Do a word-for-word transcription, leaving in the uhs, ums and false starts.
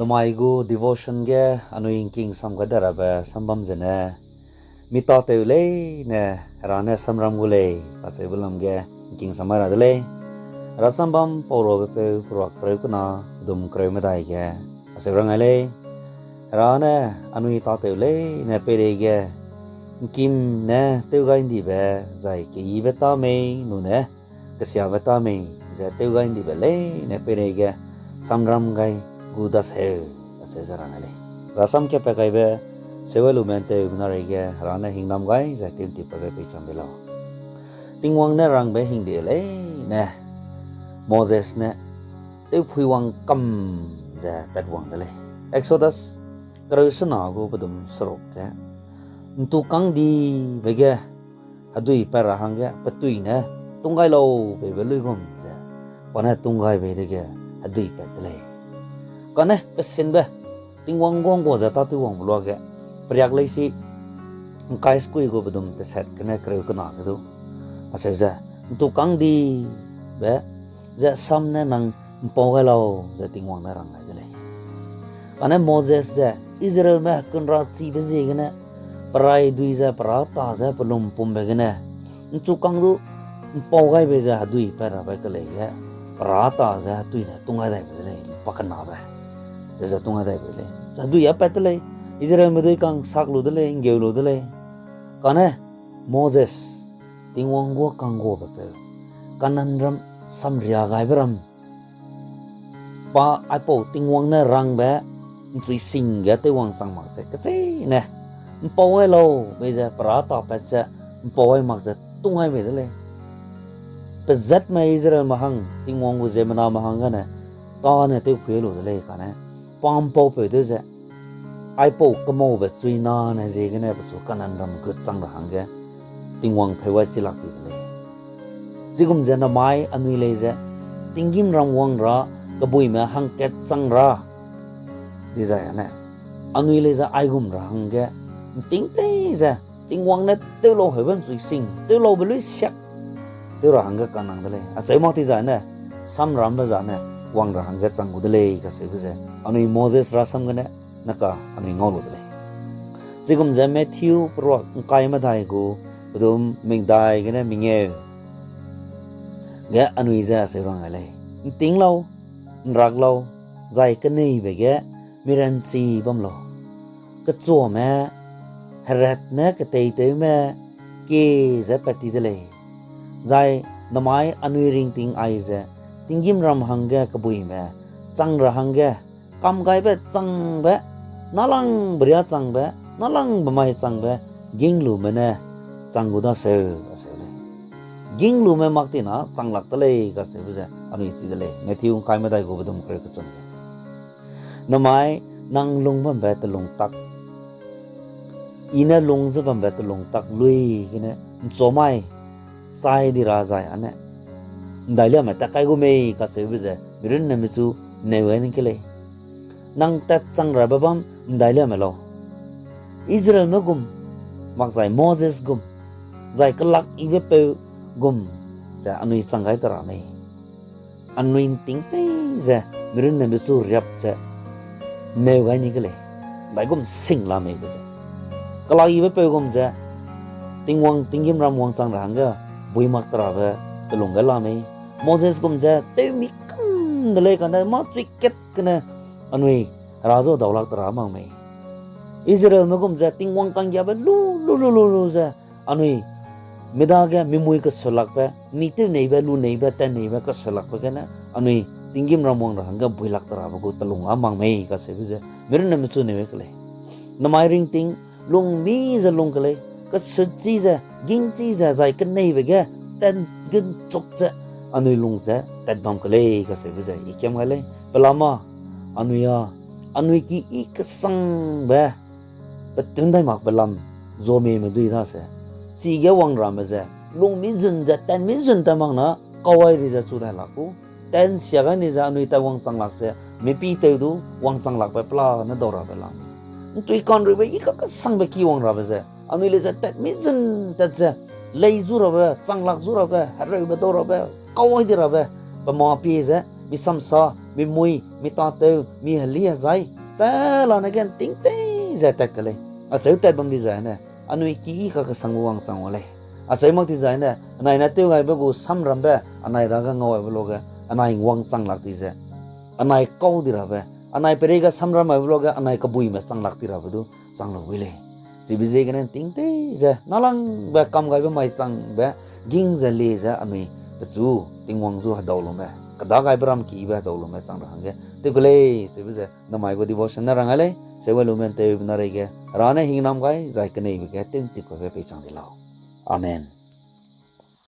Mai gu devotion ge anui ngking sam gai da rabe sambam zene, mi tâtew leine Hera ne samram gu lei kacheube lam ge ngking sam mai ra de lei. Hera sambam pau rabe peu peruak kereu kena, pedum kereu medai ge acheu rang gai lei. Hera ne anui tâtew leine peireige ngkim ne tew gai ndibe, zai keyibe tâ mei nune kesiabe tâ mei ze tew gai ndibe leine peireige samram gai gu daseu, acheu ze rang gai lei. Hera sam kepat gaibe seuai lume nteu bena reige Hera ne hingnam gai zai tew'ntip kaibe peichang de lau. Tingwang ne rangbe hingde leine Moses ne tewphuiwang kam ze tatwang de lei. Exodus kereu sena gu pedum seruk ge, ntu kangdibe ge hedui pat ra hangge petui ne tunggai lau beibe luigum ze, pa ne tunggai bei dege hedui pat de lei. Kane pesinbe Tingwang guang gua ze tâtewwangbe luage, periak leisi ngkai sekui gu pedum teset gene kereu kena ge du acheu ze, ntu kangdibe ze sam ne nang mpau gai lau ze Tingwang ne rang gai de lei. Kane Moses ze Israelme hekunrachibe ziegene, perai dui ze perâ ta ze pelum pumbe gene, nchu kang du mpau gai bei ze hedui pat rabe kelei ge, perâ ta ze hetui ne tunggai dai bei de lei, pakenabe. Ze ze tunggai dai bei de lei. Hedui a pat de lei, Israelme dui kang sak lu de lei, nggeu lu de lei. Kane Moses, Tingwang guâ kangguabe peu, Kanaanram samria gaibe ram, pa aipau Tingwang ne rangbe nchui sing ge tewwang chang mak ze kecheîne mpau gai lau bei ze perâ ta pat ze mpau gai mak ze tunggai bei de lei. Pezatme Israelme hang Tingwang gu ziemmename hang gene tâne tewphui lu de lei kane, pa mpaupeu tew ze aipau kemaube chuinane ziegene pechu Kanaanram gut chang ra hangge Tingwang pheu gai chi lak ti de lei. Chigum ze namai anui lei ze tinggîmram wang ra kebuime hangkat chang ra dizai ane, anui lei ze aigum ra hangge nting tei ze Tingwang ne tew lau heube nchui sing, tew laube luisiak tew ra hangge kanang de lei. Acheu mak ti zane, samrambe zane wang ra hangge chang gu de lei kacheube ze anui Moses rasam gene naka anui ngau lu de lei. Chigum ze Matthew peruak ngkai medai gu pedum mingdai gene mengeu ge anui ze acheu rang gai lei: Nting lau, nrak lau, zai keneibe ge miranchi bam lau. Kechuame herat ne keteitewme kie ze pat ti de lei. Zai namai anui ringting aize tinggîmram hangge kebuime chang ra hangge, kamgaibe changbe, nâlangbe riâ changbe, nâlangbe mai changbe, gînglume ne chang gu daseu, aseu lei. Gînglume mak tina chang lak de lei kacheube ze anui chi de lei, Matthew ngkai medai gu pedum kereu kechum ge. Namai nang lung bambe telung tak, I ne lung ze bambe telung tak lui gene nchomai chai di ra zai ane, ndailiame tat kai gu mei kacheube ze mirunne mechu neu gai ning ke lei. Nang tat chang rabe bam ndailiame lau. Israelme gum, makzai Moses gum, zai kelak yibe peu gum ze anui chang gai te ra mei. Anui nting tei ze mirunne mechu riap ze neu gai ni ke lei, ndaigum sing la meibe ze. Kelak yibe peu gum ze Tingwang tinggîmram wangchang ra hangge bui mak te rabe telung ge la mei. Moses gum ze tewmi kam de lei kane mâ chui kat gene anui hera zu daulak te ra mak mei. Israelme gum ze Tingwang kanggiabe lu lu lu lu lu ze anui mi dage mimui kesulakbe, mi tewneibe, luneibe, tenneibe kesulakbe gene anui tinggîmram wang ra hangge builak te rabe gu telung â mak mei kacheube ze mirunne mechu neu ke lei. Namai ringting lungmi ze lung ke lei, kesutchi ze, gingchi ze, zai keneibe ge tat gunchuk ze anui lung ze tat bam ke lei kacheube ze I kiam gai lei. Pelama, anui â, anui ki I kesangbe petun dai makbe lam, zomime dui dase, chige wang ramme ze lungmi zun ze tatmi zun tat mak na kau ai di ze chu dai lak gu, tat nsia gai ni ze anui tat wangchang lak ze, mipî tew du wangchang lakbe pela ne dau rabe lam. Ntui kanruibe I kakesangbe ki wang rabe ze anui lei ze tatmi zun tat ze, lei zu rabe, chang lak zu rabe, hereube dau rabe, kau ai di rabe, pe mâ pie ze mi samsa, mi mui, mi tâtew, mi heli hezai, pelane ge ’nting tei ze tat ke lei. Acheu tat bam di zai ne, anui ki i kakesangbe wangchang gu lei. Acheu mak di zai ne, anai ne tewgaibe gu samrambe, anai dage ngau aibe luage, anai wangchang lak di ze, anai kau di rabe, anai peirei ge samram aibe luage, anai kebuime chang lak di rabe du chang lu wi lei. Chibe ziegene ’nting tei ze, nâlangbe kamgaibe mai changbe, ging ze lie ze anui pechu Tingwang zu hedau lume, kedagaibe ram kibe hedau lume chang ra hangge tew ke lei, chibe ze namai gu devotion ne rang gai lei, sewe lume ’nteube na reige, Hera ne hingnam gai, zai keneibe ge tew ’ntip kaibe peichang di lau. Amen.